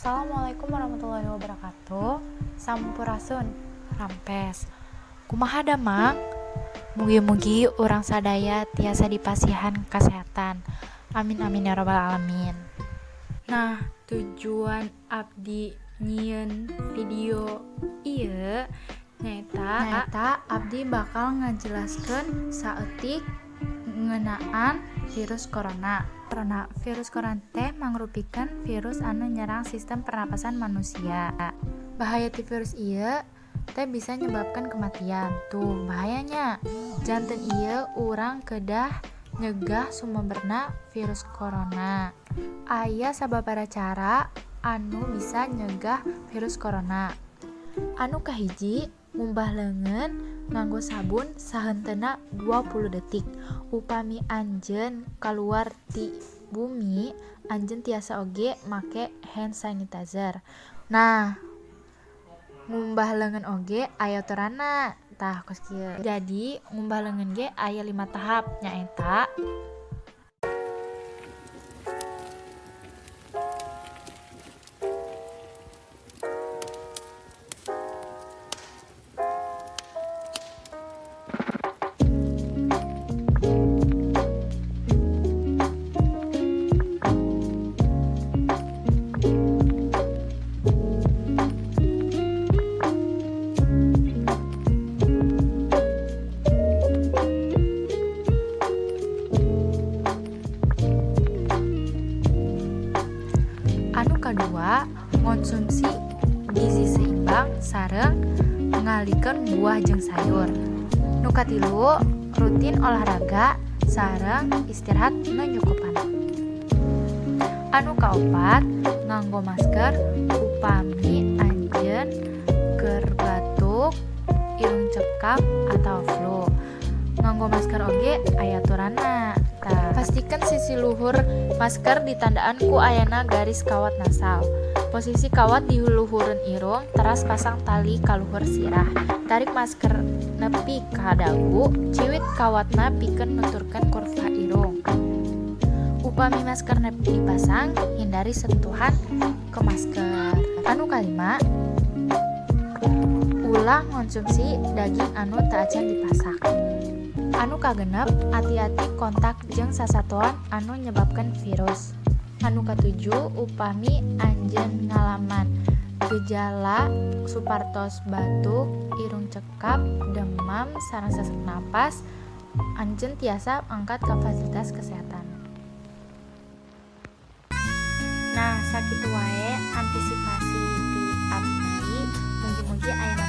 Assalamualaikum warahmatullahi wabarakatuh. Sampurasun, rampes. Kumaha damang? Mugi-mugi urang sadaya tiasa dipasihan kesehatan. Amin amin ya robbal alamin. Nah, tujuan abdi nyieun video ieu nyaeta abdi bakal ngajelaskeun saeutik ngeunaan virus corona. Virus corona teh mangrupikeun virus anu nyerang sistem pernapasan manusia. Bahaya ti virus ieu teh bisa nyebabkan kematian. Tuh bahayanya. Janten ieu urang kedah nyegah sumeberna virus corona. Aya sababaraha cara anu bisa nyegah virus corona. Anu kahiji, ngumbah leungeun nganggo sabun sahenteuna 20 detik. Upami anjeun kaluar ti bumi, anjeun tiasa oge make hand sanitizer. Nah, ngumbah leungeun oge aya aturanna. Tah kos kieu. Jadi, ngumbah leungeun ge aya 5 tahap, nyaeta anu kadua, ngonsumsi gizi seimbang sareng ngalikeun buah jeung sayur. Nu katilu, rutin olahraga sareng istirahat nu nyukupan. Anu kaopat, nganggo masker upami anjeun keur batuk, irung cekap atau flu. Nganggo masker oge aya aturanna. Tah, pastikan sisi luhur masker ditandaan ku ayana garis kawat nasal. Posisi kawat di luhureun irung, teras pasang tali ka luhur sirah. Tarik masker nepi ka dagu, ciwit kawatna pikeun nuturkeun kurva irung. Upami masker nepi dipasang, hindari sentuhan ke masker. Anu kalima, ulah ngonsumsi daging anu teu acan dipasak. Anu kagenep, ati-ati kontak jeung sasatoan anu nyebabkeun virus. Anu katujuh, upami anjeun ngalaman gejala supartos batuk, irung cekap, demam, sareng sesak napas, anjeun tiasa angkat ka fasilitas kesehatan. Nah, sakitu wae antisipasi ti abdi, mugi-mugi aya